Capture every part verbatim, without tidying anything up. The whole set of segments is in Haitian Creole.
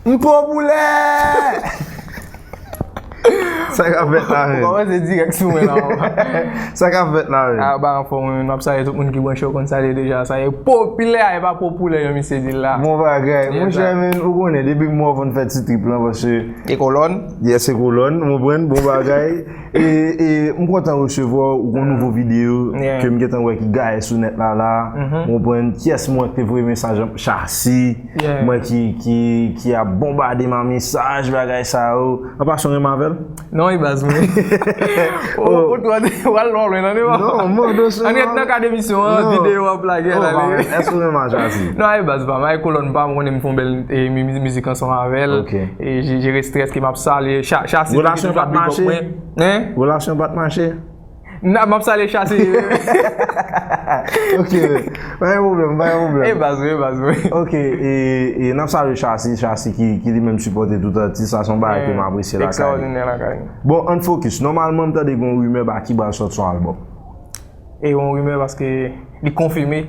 M popilè! Sa k ap fèt la menm? Ou kòmanse dirèk sou mwen la. Sa k ap fèt la menm? A ba anfòm, m ap salye tout moun ki branche yo, konn sa l ye deja. Sa ye popilè, e pa popilè jan misye di l la. Bon bagay. Monchè, men ou konnen, depi m wè w konn fè ti trip lan, paske. E kolòn? Yes, se kolòn, ou konprann? Bon bagay. E, e m kontan resevwa w, ou gon nouvo videyo ke m gentan wè ki gaye sou nèt la la. Ou konprann? Kiyès mwen ki te voye mesaj an? Chasi. Mwen ki, ki, ki ap bonbade m a mesaj, bagay sa yo. An pasan, w renmen avè l? Non, e baz mwen. Ou twò, w al twò lwen nan devan. Non, mwen, dosye. An ret nan kad emisyon an, videyo w ap lage a la. Èske w renmen a Chasi? Non, e baz pa m, e kolòn pa m, konnen m fè yon bèl mizik ansanm avè l. E jere strès ke m ap salye. Chasi. Relasyon pa t mache? Hein? Relasyon pa t mache? Nan, m ap salye Chasi. Ok, pa gen pwoblèm, pa gen pwoblèm. E baz mwen, e baz mwen. Ok, e, e n ap salye Chasi, Chasi ki, ki li menm sipòte tout atis, sa se yon bagay ke m apresye lakay li. Ekstraòdinè lakay li. Bon, ann fokis. Nòmalman, m tande gen yon rimè Baky pral sòti yon albòm. E yon rimè paske li konfime.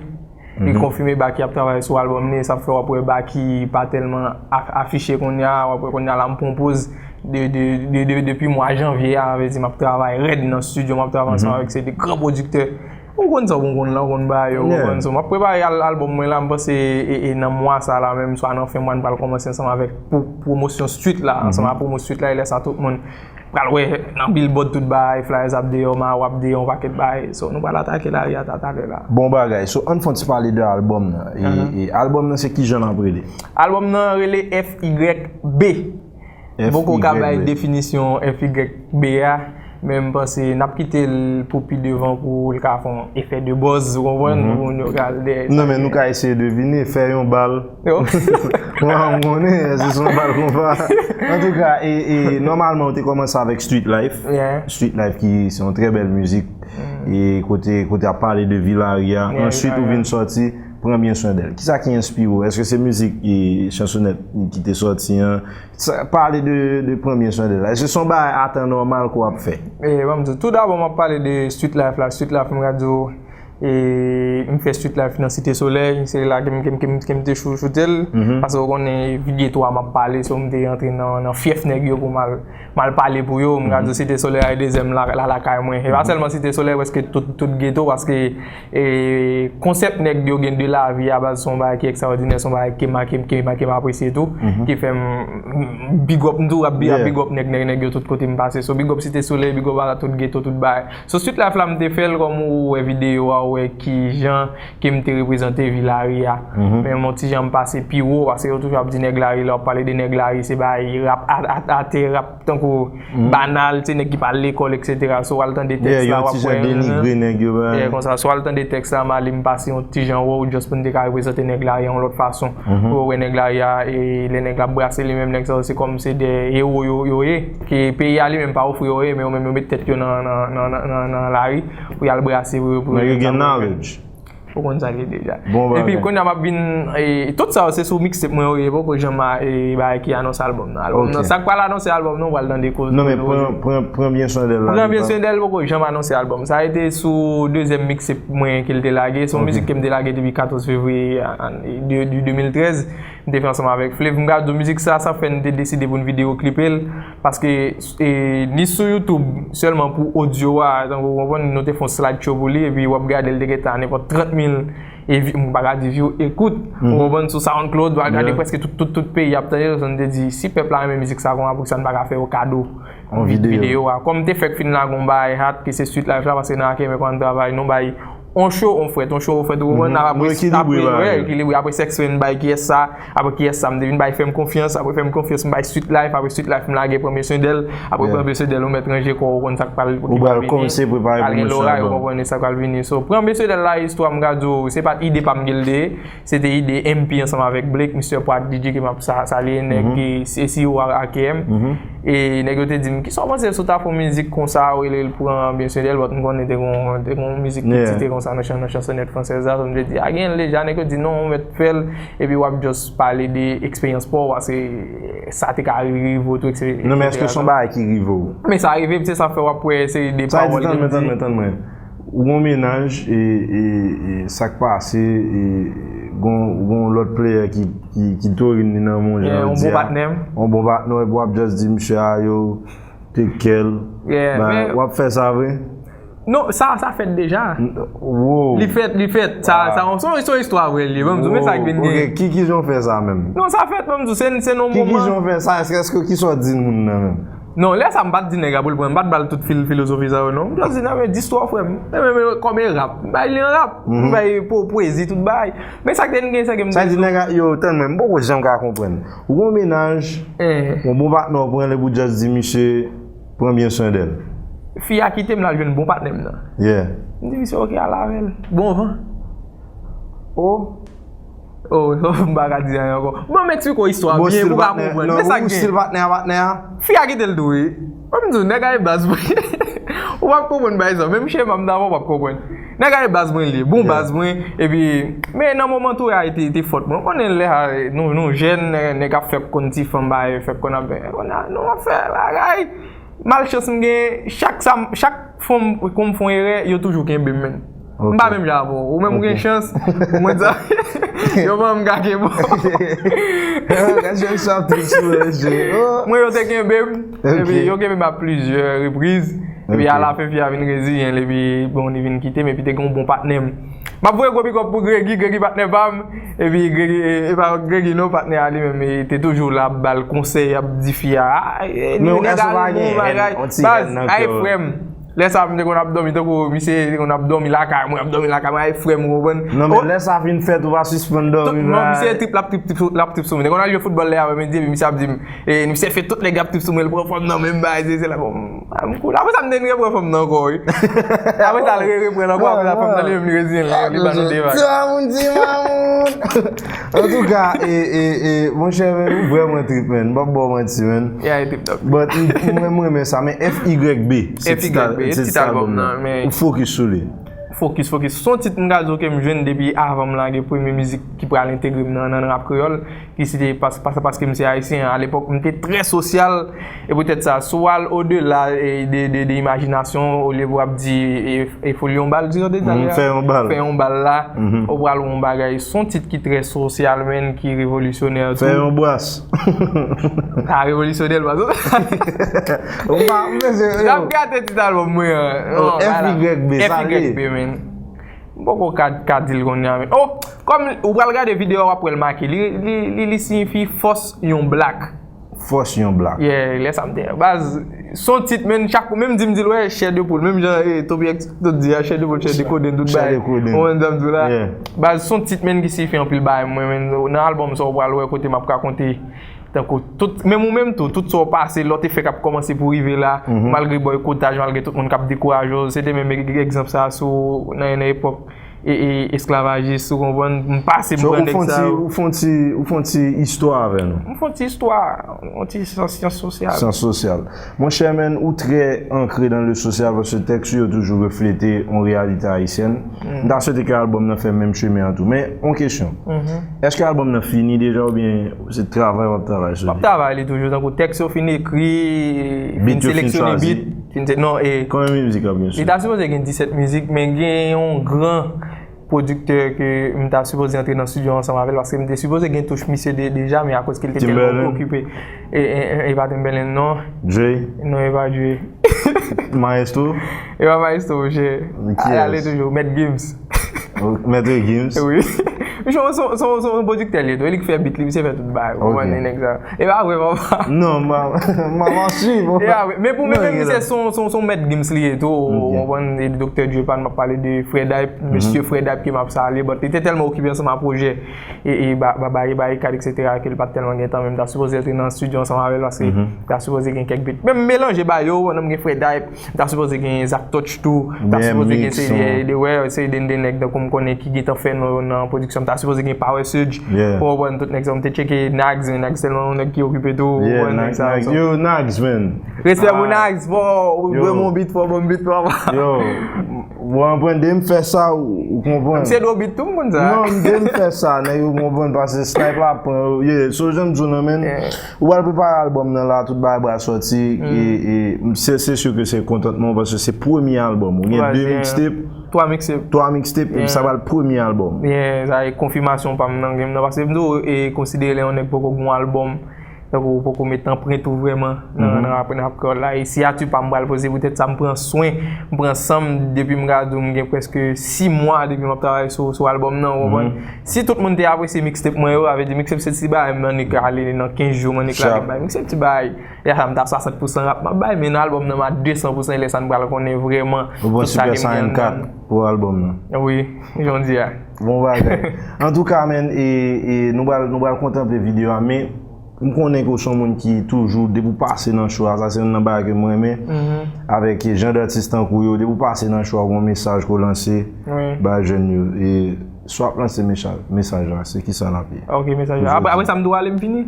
Li konfime Baky ap travay sou albòm li, sa fè w ap wè Baky pa tèlman afiche kounye a, w ap wè kounye a la m pran poz de, de, de, de, depi mwa janvye a, vle di m ap travay rèd nan estidyo, m ap travay ansanm avèk se de gran pwodiktè. Ou konn sa, ou konn la, ou konn bagay yo, ou konprann. So, m ap prepare al, albòm mwen la, m panse e, e nan mwa sa la menm, swa nan fen mwa, n pral kòmanse ansanm avèk pou, pwomosyon street la, ansanm ak pwomo street la, e lè sa tout moun pral wè nan billboard tout bagay, flyers ap deyò, mayo ap deyò, yon pakèt bagay. So, nou pral atake lari a ta, talè la. Bon bagay. So, ann fè yon ti pale de albòm nan. E, e albòm nan, se kijan l ap rele? Albòm nan rele F Y B. M poko ka bay definisyon F Y B a, men m panse n ap kite l pou pi devan pou l ka fè yon efè de buzz, ou konprann? Pou moun yo ka al dèyè. Non, men nou ka eseye devine, fè yon bal. Mwen, m konnen, èske se yon bal konpa? Antouka, e, e, nòmalman, ou te kòmanse avèk Street Life. Street Life ki se yon trè bèl mizik. E kote, kote ap pale de vi lari a. Answit, ou vin sòti Pran byen swen dèl. Kisa ki enspire w? Èske se mizik e chansonèt ki te sòti an? Sa, pale de, de Pran byen swen dèl la. Èske se yon bagay a tan nòmal ke w ap fè? E, ban m di w, tou dabò, m ap pale de Street Life la. Street Life, m ka di w, e, m fè Street Life nan Site Solèy. Se la ke m, ke m, ke m, ke m te chou-, choute l. Paske w konnen, vi geto a m ap pale, so m te rantre nan, nan fyèf nèg yo pou m al, m al pale pou yo. M ka di w, Site Solèy a e dezyèm la, la, lakay mwen. E pa sèlman Site Solèy, prèske tout, tout geto, paske E konsèp nèg yo gen de lavi a baz, se yon bagay ki ekstraòdinè, se yon bagay ke m, ke m, ke m, ke m apresye tou, ki fè m, m, big up, m tou ap bi-, ap big up nèg, nèg, nèg yo tout kote m pase. So, big up Site Solèy, big up a tout geto, tout bagay. So, Street Life la, m te fè l kòm ou wè videyo a, ou wè kijan ke m te reprezante vi lari a. Men m yon ti jan m pase pi wo, paske yo toujou ap di nèg lari, lè w ap pale de nèg lari, se bagay rap a, a, atè, rap tankou banal, se nèg ki pa al lekòl, etsetera. So, w al tande tèks la, w ap wè. Yeah, yon ti jan denigre nèg yo, ba. Yeah, konsa, so w al tande tèks la, m ale m pase yon ti jan wo, just pou n te ka reprezante nèg lari a yon lòt fason. Pou yo wè nèg lari a, e lè nèg la ap brase li menm, nèg sa yo se kòm se de ewo yo, yo ye. Ke peyi a li menm pa ofri yo ye, men yo menm yo met tèt yo nan, nan, nan, nan, nan, nan lari pou y al brase, pou, pou. Nèg yo gen knowledge. Ou konn sa l ye deja. Epi kounye a m ap vin, e, tout sa yo se sou mixtape mwen yo ye, poko janm a, e, bagay ki anonse albòm nan. Albòm nan, sa k pral anonse albòm nan, ou pral tande koze. Non, men pran, pran, pran byen swen dèl la. Pran byen swen dèl, poko janm anonse albòm. Sa rete sou dezyèm mixtape mwen ke l te lage. Se yon mizik ke m te lage depi katòz fevriye, an, de, de de mil trèz. M te fè ansanm avèk Flev. M ka di w mizik sa, sa fè n te deside pou n videyo klipe l. Paske, e, li sou YouTube sèlman pou odyo a, tankou, ou konprann, nou te fè yon slide show pou li, epi w ap gade l te gentan nenpòt trant mil, e vi-, m pa ka di view, ekout, ou konprann, sou SoundCloud, w al gade prèske tout, tout, tout peyi ap tande l, so n te di, si pèp la renmen mizik sa konsa, poukisa n pa ka fè yo kado videyo a. Kòm m te fèk fin lage yon bagay hot, ke se Street Life la, paske nan Akèmè pa n travay, nou bay on cho, on frèt, on cho, on frèt, ou konprann, n ap ekilibre, ekilibre, apre Sèks Fen, bay kiyès sa, apre kiyès sa, m te vin bay Fè m konfyans, apre Fè m konfyans, m bay Street Life, apre Street Life, m lage Pran byen swen dèl, apre Pran byen swen dèl, ou mèt ranje kò w, ou konn sa k pral, ki pral vini, pral gen loray, ou konprann, e sa k pral vini. So, Pran byen swen dèl la, istwa m ka di w, se pa t ide pa m ke l te ye, se te ide M P ansanm avèk Blake, Mister Prod D J ke m ap sa-, salye, nèg ki se C E O a K M. E nèg yo te di m, "Kisa w panse si w ta fè yon mizik konsa, ou rele l Pran byen swen dèl?" But m konnen te gon, te gon mizik ki titre konsa nan chan-, nan chansonèt fransèz la. So m te di, "A, genyen l deja." Nèg yo di, "Non, ou mèt fè l, epi w ap just pale de eksperyans pa w, paske sa te ka rive w tou, etsetera." Non, men èske se yon bagay ki rive w? Men sa rive m, se sa fè w ap wè seri de pawòl ke m di. Ou gon mennaj, e, e, e sa k pase, e, Gon, gon lòt player ki, ki, ki torin li nan men w, jan yo di a. Yon bon patnè. Yon bon patnè, epi w ap just di misye a, yo, take care l. Ba, w ap fè sa vre? Non, sa, sa fèt deja. Li fèt, li fèt. Sa, sa, se yon, se yon istwa vre li ye. Ban m di w, men sa k vin gen. Ok, ki, ki jan w fè sa menm? Non, sa fèt, ban m di w, se, se nan yon moman. Ki, ki jan w fè sa? Èske, èske, ki sa w di moun nan menm? Non, lè sa m pa t di nèg la pou l pran, m pa t ba l tout fil, filozofi sa yo, non. M just di, nan men dis twò frè m. Men, men, men, kòm e rap. M bay li an rap. M bay po-, pwezi, tout bagay. Men sa k te gen, se ke m te. Sa di nèg la, yo, tann mwen, m poko janm ka konprann. Ou gon mennaj, yon bon patnè w pran li pou just di misye, pran byen swen de l. Fi a kite m, l al jwenn bon patnè m nan. Yeah. M di misye, ok, al avè l. Bon van. Oh. Oh, m pa ka di anyen ankò. Bon, m eksplike w istwa byen pou w ka konprann. Men sa k gen. Ou stil patnè a, patnè a? Fi a kite l tou, wi. Ban m di w, nèg la e baz mwen. Ou p ap konprann bagay sa. Menm chema m t avè w, ou p ap konprann. Nèg la e baz mwen li ye. Bon baz mwen. Epi, men nan moman tou, a te, te fòt mwen. Ou konnen lè a, nou, nou jèn, nèg, nèg ap fè konn ti fanm bagay, fè konn ap, konnen nou ap fè bagay. Malchans m gen, chak sa m, chak fanm, kon m fè yon erè, yo toujou kenbe m, menn. M pa menm jan avè w. Ou menm ou gen chans, ou konn sa. Yo ban m gage bon. Gade jan sa ap trip sou mwen, mesye. Oh. Mwen, yo te kenbe m. Epi yo kenbe m a plizyè repriz. Epi alafen, fi a vin reziyen l, epi bon, li vin kite m, epi te gen yon bon patnè m. M ap voye gwo big up pou Gregi, Gregi patnè pa m. Epi Gregi, e, e pa Gregi non, patnè a li menm, e, te toujou la ap ba l konsèy, ap di fi a, a, e, nèg la bon bagay. Baz, ay frè m. Lè sa a m te konn ap dòmi, tankou misye te konn ap dòmi lakay mwen, ap dòmi lakay mwen, ay frè m, ou konprann? Non, men lè sa fin fèt, ou pa sispann dòmi. Non, misye trip, l ap trip, trip, l ap trip sou mwen. Te konn al jwe foutbòl lè a, mwen di, epi misye ap di m, e, misye fè tout nèg ap trip sou mwen, l pran fanm nan, menm bagay, se, se la, bon, m, m cool. Apre sa, m te repran fanm nan ankò, wi. Apre sa, l re, repran l ankò, apre sa, fanm nan, li menm, li reziyen l, li ba nou de vag. Ti mamoun, ti mamoun. Antouka, e, e, e, monchè, men, ou vrèman trip, man. M p ap ba w manti, man. Yeah, e trip top. But, m, m, m renmen sa, men F Y B, se tit al-, se tit album nan. Ou fokis sou li. Fokis, fokis. Se yon tit m ka di w ke m jwenn depi avan m lage premye mizik ki pral entegre m nan, nan rap kreyòl, ki se te pas-, pas-, paske m se ayisyen. Alepòk, m te trè sosyal, e poutèt sa, si w al odela, e, de, de, de imajinasyon, olye pou w ap di, e, e foul yon bal, di yo te di fè yon bal. Fè yon bal la, ou pral wè yon bagay. Se yon tit ki trè sosyal, men, ki revolisyonè tou. Fè yon bras. A, revolisyonè, l pa sot. Ou pa, mesye, yo. N ap gate tit album mwen an. Oh, F Y B, sa li ye. F Y B, men. M poko ka, ka di l kounye a, men. Oh, kòm ou pral gade videyo a, w ap wè l make. Li, li, li, li siyifi fòs yon blak. Fòs yon blak. Yeah, lè sa m te. Baz, se yon tit, men, chak, menm di m di l, wè, chè de poul. Menm jan, e, Toby X, tout di a, chè de poul, chè de koden, tout bagay. Chè de koden. Ou konprann sa m di w la? Yeah. Baz, se yon tit, men, ki siyifi anpil bagay mwen, men, nan album sa, ou pral wè kote m ap rakonte. Tankou tout, menm ou menm tou, tout sa w pase, lè w te fèk ap kòmanse pou w rive la, malgre bòykotaj, malgre tout moun k ap dekouraje w, se te menm e-, egzanp sa a sou, nan, nan epòk e, e, esklavajis, ou konprann, m pase m pran nèg sa yo. So, ou fè yon ti, ou fè yon ti, ou fè yon ti istwa avè nou. M fè yon ti istwa, yon ti syans, syans sosyal. Syans sosyal. Monchè, men, ou trè ankre dans le social, paske tèks ou yo toujou reflete yon reyalite ayisyèn. M ta swete ke album nan fè menm chemen an tou. Men, yon kesyon. Èske album nan fini deja oubyen se travay w ap travay sou li? M ap travay li toujou, tankou tèks yo fin ekri, fin seleksyone bit, fin se-, non, e. Konbyen mizik ap gen sou li? Li ta sipoze gen disèt mizik, men gen yon gran pwodiktè ke m ta sipoze antre nan estidyo ansanm avè l, paske m te sipoze gen touch misye de-, deja, men akoz ke l te tèlman okipe, e, e, e, e pa Timberland, non. Dre? Non, e pa Dre. Maestro? E pa Maestro, monchè. Ale toujou, Mèt Gims. Mèt Gims? Wi. Misye se yon, se yon, se yon pwodiktè li ye tou, e li k fè bit, li, misye fè tout bagay. Ou konprann nèg sa. E pa vre, papa. Non, m pa, m pa, m pa swiv. E pa vre. Men pou mwen menm, misye se yon, se yon, se yon Mèt Gims li ye tou, ou konprann, e Doktè Dre pa, m ap pale de Fred Hype, mesye Fred Hype ke m ap salye, but li te tèlman okipe ansanm a pwojè, e, e ba, ba, ba, e Barikad, etsetera, ke l pa t tèlman gen tan, men m ta sipoze antre nan estidyo ansanm avè l, paske m ta sipoze gen kèk bit. Men m melanje ba yo, pandan m gen Fred Hype, m ta sipoze gen Zach Touch tou, m ta sipoze gen seri de, de, wè, seri de, de nèg tankou m konnen ki gentan fè nan, nan pwodiksyon, m ta sipoze gen Power Surge, ou konprann, tout nèg sa, m te tcheke Nags, men Nags tèlman yon nèg ki okipe tou, ou konprann nèg sa. Yo, Nags, man. Respè pou Nags, fò, ou ban m yon bit, fò, ban m bit, papa. Yo, bon, aprann de m fè sa, ou, ou konprann. M se do bit tou, m konn sa. Non, m de m fè sa, nèg yo konprann, paske Snipe la pran, yeah, so jan m di w nan, men, ou pral prepare album nan la, tout bagay pral sòti, e, e, se, se si ke se kontantman w, paske se premye album ou, gen de mixtape, Twa mixtape. Twa mixtape, epi sa pral premye albòm. Yeah, sa e konfimasyon pa m nan game nan. Paske m toujou e konsidere lè yon nèg poko gen yon albòm, tankou ou poko met anprent ou vrèman nan, nan rap, nan rap kreyòl la. E siyati pa m pral poze, poutèt sa m pran swen, m pran san m depi m ka di w m gen prèske sis mwa depi m ap travay sou, sou albòm nan, ou konprann? Si tout moun te apresye mixtape mwen yo, avè di mixtape se ti bagay m annik ale nan kenz jou m annik la bay. Mixtape ti bagay. Ya sa m ta swasant pousan rap m ap bay, men nan albòm nan m a de san pousan, e lè sa n pral konnen vrèman tout sa ke m gen anndan m. Ou pran Super Saiyan kat pou albòm nan. Wi, jan w di a. Bon bagay. Antouka, man, e, e nou pral, nou pral kontanple videyo a, men m konnen ke w se yon moun ki toujou, depi w pase nan show a, sa se youn nan bagay ke m renmen, avèk jan datis tankou yo, depi w pase nan show a, gen yon mesaj ke w lanse bay jèn yo. E si w ap lanse mesaj, mesaj la, se kisa l ap ye? Ok, mesaj la. Apre, apre sa, m dwe ale, m fini?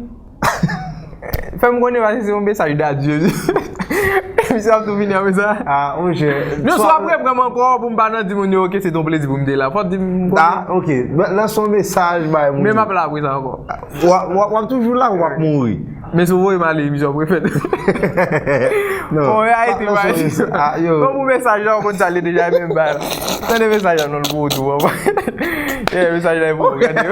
Fè m konnen, paske se yon mesaj dadye. Misye ap tou fini apre sa. Ah, monchè. Non, si w ap reprann m ankò pou m pa nan di moun yo, ok, se te yon plezi pou m te la. Fò w di m konnen. Ah, ok. Lanse yon mesaj bay moun yo. Men m ap la apre sa ankò. W ap, w ap, w ap toujou la, w ap mouri. Men si w voye m ale, emisyon ap refèt. Non. Bon, Ayiti, pa, pa, pa, pa, yo. Bon, pou mesaj la, w konn sa l ye deja, e menm bagay la. Tande mesaj la, non, l pou ou tou, papa. Yeah, mesaj la, e pou ou, gade.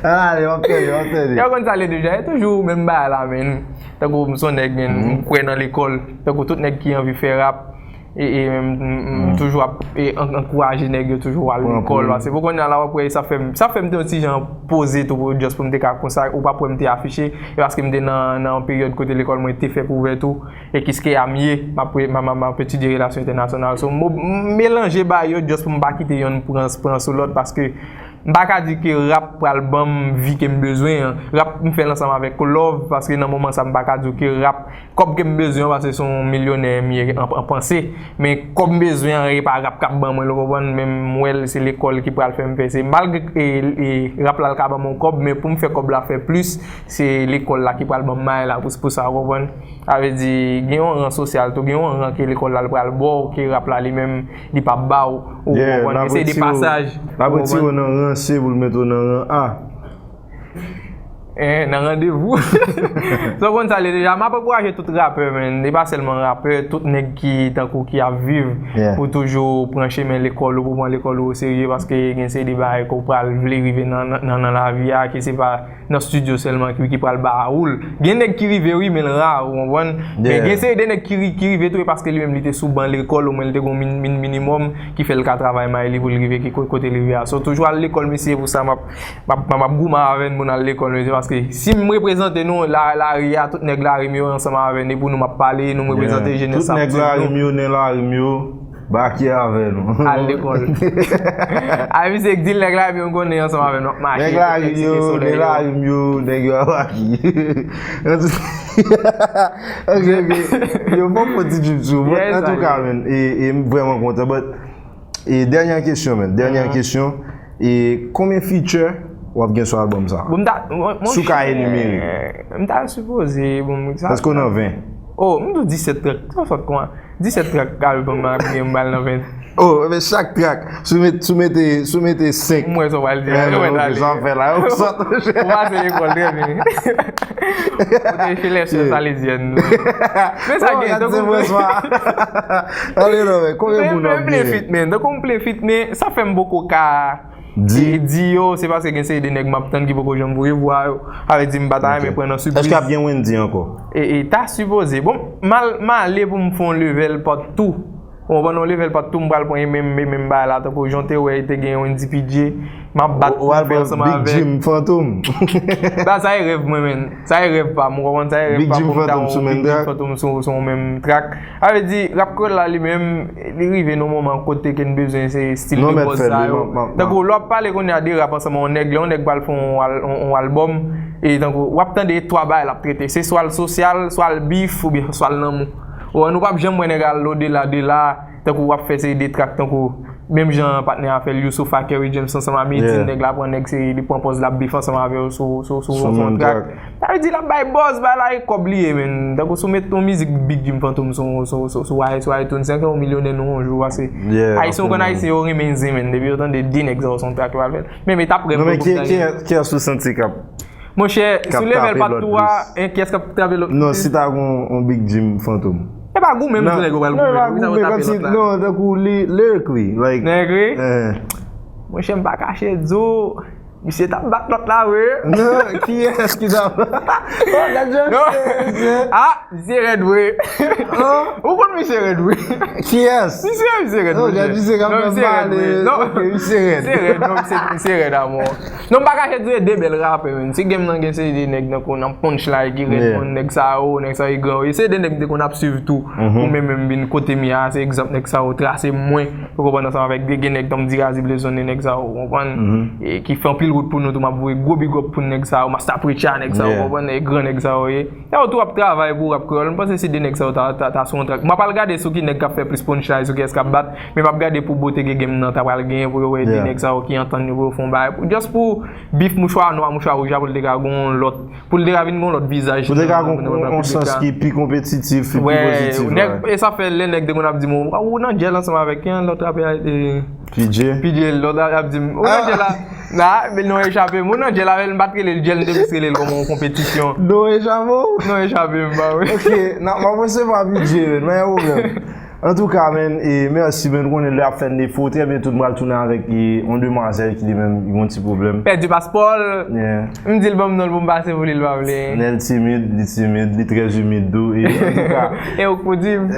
Ale, w ap tande, w ap tande. Yo konn sa l ye deja, e toujou menm bagay la, men. Tankou m se yon nèg, men, m kwè nan lekòl. Tankou tout nèg ki anvi fè rap, e, e, m, m, m toujou ap, e, an-, ankouraje nèg yo toujou al lekòl. Paske pou kounye a la, w ap wè, sa fè m, sa fè m te yon ti jan poze tou, pou, just pou m te ka konsa, ou p ap wè m te afiche, e paske m te nan, nan yon peryòd kote lekòl mwen te fè pou ouvè tou, e kiske a m ye, m ap, m ap, m ap etidye relasyon entènasyonal. So, m, m melanje bagay yo, just pou m pa kite yonn pran, pran sou lòt, paske m pa ka di ke rap pral ban m vi ke m bezwen an. Rap m fè l ansanm avèk love, paske nan moman sa m pa ka di w ke rap, kòb ke m bezwen an, paske se yon milyonè m ye an, an panse. Men kòb m bezwen an, e pa rap k ap ban mwen l, ou konprann? Men m wè l, se lekòl ki pral fè m fè. Se malgre, e, e, rap la, l ka ban m yon kòb, men pou m fè kòb la fè plis, se lekòl la ki pral ban m may la pou, pou sa, ou konprann? Sa vle di, gen yon ran sosyal tou, gen yon ran ke lekòl la, l pral ba w, ke rap la li menm, li p ap ba w, ou konprann? Men se de pasaj, ou konprann? L ap retire w nan ran C pou l mete w nan ran A. Eh, nan randevou. So, w konn sa l ye deja. M ap ankouraje tout rapè, man. E pa sèlman rapè, tout nèg ki, tankou, ki ap viv, pou toujou pran chemen lekòl ou, pou pran lekòl ou oserye, paske gen seri de bagay ke w pral vle rive nan, nan, nan, nan lavi a, ke se pa nan estidyo sèlman ki, ki pral ba ou l. Gen nèg ki rive, wi, men l ra, ou konprann? Men gen seri de nèg ki ri-, ki rive tou, e paske li menm li te sou ban lekòl, omwen li te gen yon min-, min-, minimòm ki fè l ka travay may li pou l rive ki ko-, kote li rive a. So, toujou al lekòl, mesye, pou sa, m ap, m ap, m ap, m ap goumen avè n pou n al lekòl, mesye, paske si m reprezante nou, la, lari a, tout nèg lari m yo ansanm avè n, e pou nou m ap pale, nou m reprezante jenès ap di nou. Tout nèg lari m yo, nen lari m yo. Baki avè nou. Al lekòl. A, misye k di l nèg lari m yo, m konnen ansanm avè m n ap mache. Nèg lari m yo, nèg lari m yo, nèg yo a Baki. Ok, ok. Yo, bon, bon ti trip sou. But, antouka, man, e, e m vrèman kontan. But, e dènye kesyon, man. Dènye kesyon. E konbyen feature w ap gen sou albòm sa? Bon, m ta, si w ka enimere. M ta sipoze, bon, sa. Paske w nan ven. Oh, m di w disèt trèk. Sa sòt kòman? Disèt trèk albòm nan ap gen, m pral nan ven. Oh, men chak trèk, si w met-, si w mete, si w mete senk. M wè sa w pral di a. Sa w fè la, ou sòt. Ou pase lekòl trè byen. Ou te chez les Salésiennes. Men sa gen, tankou m play feat, men, tankou m play feat, men sa fè m poko ka di, di yo, se paske gen seri de nèg m ap tann ki poko janm voye vwa yo. Sa vle di m pa ta renmen pran nan sipriz. Èske ap gen Wendyy ankò? E, e ta sipoze. Bon, m al, m ale pou m fè yon level part two. Ou konprann, yon level part two, m pral pran e menm, e menm bagay la, tankou jan w te wè, te gen yon N D P J, m ap bat pou m fè ansanm avèk Big Jim Fantom. Sa, sa e rèv mwen, men. Sa e rèv pa m, ou konprann, sa e rèv pa m pou m ta yon Big Jim Fantom sou, sou yon menm track. Sa vle di, rap kreyòl la li menm, li rive nan yon moman kote ke n bezwen se estil de buzz sa yo. Tankou lè w ap pale kounye a de rap ansanm yon nèg, lè yon nèg pral fè yon al-, yon, yon albòm, e tankou w ap tande twa bagay l ap trete. Se swa l sosyal, swa l bif, oubyen swa l lanmou. Ou konprann, ou p ap janm wè nèg al odela de la, tankou w ap fè seri de track, tankou menm jan patnè a fè l, Youssoupha, Kerry James ansanm a Medine, nèg la pran nèg se li pran pòz l ap bif ansanm avè yo sou, sou, sou, sou yon track. Sa vle di l ap bay buzz, bagay la e kòb li ye, men. Tankou si w met yon mizik Big Jim Fantom sou, sou, sou, sou, sou iTunes, se yon milyonè nou yon jou, paske Ayisyen, ou konn Ayisyen yo renmen zen, men. Depi yo tande de nèg sa yo sou yon track, yo pral fè l. Men, men t ap rèv mwen pou m ta gen. Kiyès ou santi k ap Monchè, sou level part two a, kiyès k ap trape lòt? Non, si ta gen yon, yon Big Jim Fantom. E pa goumen m di nèg yo pral goumen non, e pa goumen kòmsi non, tankou li lyrically, like. Nèg wi. Monchè, m pa kache di w, misye t ap bat lòt la vre. Non, kiyès ki t ap? Oh, gad jan misye rèd, men. Ah, misye rèd vre. Ou konn misye rèd vre. Kiyès? Misye, misye rèd vre. Oh, gad misye k ap fè m pale. Non, misye rèd. Misye rèd, non, misye rèd amò. Non, m pa kache di w e de bèl rapè, men. Si game nan gen se de nèg nan konn ap punchline ki rèd, konn nèg sa yo, nèg sa yo gran. E se de nèg m te konn ap swiv tou. Pou mwen menm vin kote m ye a, se egzanp nèg sa yo trase mwen. Ou konprann ansanm avèk de gen nèg tanm Dirazi Blezone, nèg sa yo, ou konprann? E ki fè anpil wout pou nou tou, m ap voye gwo big up pou nèg sa yo, Masta Preacha, nèg sa yo, ou konprann? E gran nèg sa yo ye. Sa yo tou ap travay pou rap kreyòl. M panse se de nèg sa yo ta, ta, ta sou yon track. M ap al gade sou ki nèg k ap fè plis punchline, sou kiyès k ap bat. Men m ap gade pou bote ke game nan ta pral genyen pou yo wè de nèg sa yo ki antann yo pou yo fè yon bagay. Pou, just pou beef mouchwa nwa, mouchwa wouj la, pou l te ka gon lòt, pou l te ka vin gon lòt vizaj. Pou l te ka gon yon sans ki pi konpetitif, pi pozitif. E sa fè lè nèg te konn ap di m, "Ou nan djèl ansanm avèk ki lòt rapè a?" P J. P J, lòt ap di m, "Ou nan djèl la?" La, men non echape m. Ou nan djèl avè l, m pa t rele l djèl, m te plis rele l kòman yon konpetisyon. Non echape w? Non echape m, ba wi. Ok, n ap, m ap resevwa P J, men pa gen pwoblèm. Antouka, men, e mèsi, men, ou konnen lè ap fè n defo, trè byento m pral tounen avèk e, yon demwazèl ki li menm, li gon ti pwoblèm. Pèdi paspò l. M di l ban m non l pou m pase pou li, l pa vle. Lè l timid, li timid, li trè imid tou, e antouka. E ou k pou di m?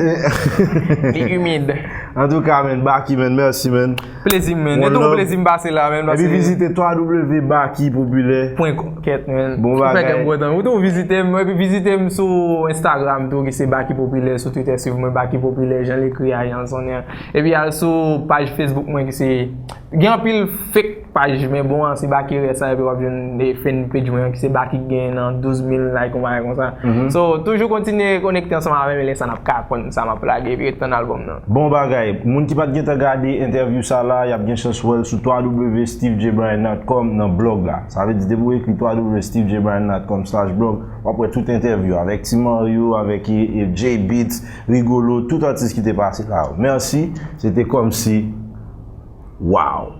Li imid. Antouka, men, Baky, men, mèsi, men. Plezi m, men. E tou yon plezi m pase la, men. Epi vizite w w w Baky Popilè. Pwen kèt, men. Bon bagay. Ou tou vizite m, epi vizite m sou Instagram tou, ki se Baky Popilè, sou Twitter, swiv mwen, Baky Popilè, jan l ekri a, jan l sonnen an. Epi al sou paj Facebook mwen, ki se, gen anpil fake paj, men bon an, se Baky rès la, epi w ap jwenn fan page mwen an, ki se Baky ki gen nan douz mil like, yon bagay konsa. So, toujou kontinye konekte ansanm avè m, e lè sa n ap ka aprann sa m ap lage, epi ret tann albòm nan. Bon bagay. Moun ki pa t gentan gade entèvyou sa la, y ap gen chans wè l sou w w w Steve J Bryan dot com nan blòg la. Sa vle di, depi w ekri w w w Steve J Bryan dot com slash blog, w ap wè tout entèvyou avèk Ti Mario, avèk e, e, J Beatz, Rigolo, tout atis ki te pase la yo. Mèsi. Se te kòmsi. Wow.